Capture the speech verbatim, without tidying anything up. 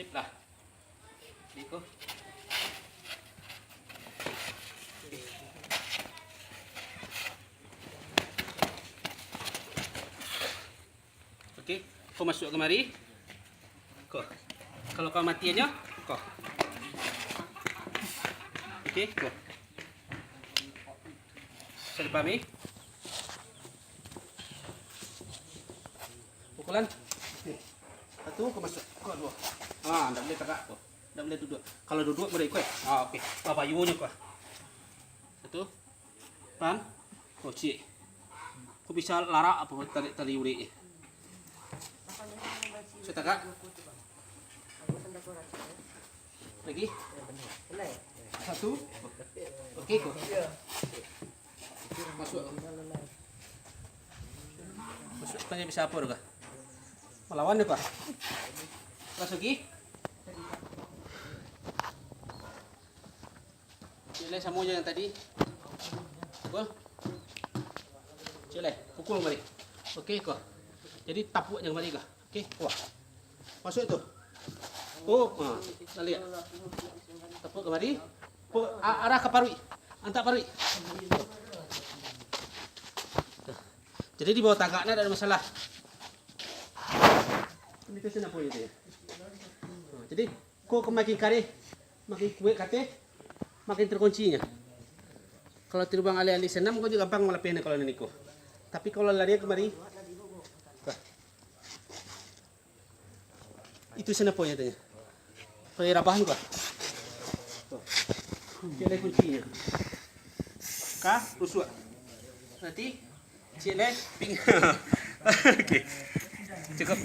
Lah. Iko. Oke, ko masuak kamari. Ko. Kalau kau matiannya, ko. Oke, ko. Bisa dipahami? Pukulan. Satu, ko masuak. Ko duo. Ah, ndak buliah tagak ko. Ndak buliah duduak. Kalau duduak, buliah ko. Ah, oke. Babayunyo ko. Satu. Paham? Oh, ciek. Ko bisa larak apo tali, tali urik? Bisa tagak. Lagi. Satu. Oke, ko. Masuak. Masuak, tanya bisa apo tu, kah? Malawan tu, kah? Masuki. Cik lai samo jo nan tadi. Pukul. Cik lai, pukul kamari. Oke, ko. Jadi, tapuak jo kamari, ko. Oke, wah. Masuak tu. Oh, ha, baliak. Tapuak kamari. Pu-, a-, arah ka paruik. Antak paruik. Jadi, di bawah tagak ni ndak ado masalah. Ini tu sini apo itu ya? Ha, jadi, ko makin kareh, makin kuaik kateh, makin terkunci nyo. Kalau terbang alih-alih senam, ko jo gampang malapehna kalau nan iko. Tapi kalau lari kamari, wah. Itu sanapo nyo tanya. Kalau rabah tu, Pak. Tuh. Cik lai kuncinyo. Ka, rusuak. Berarti, cik lai ping-, oke. Cukup.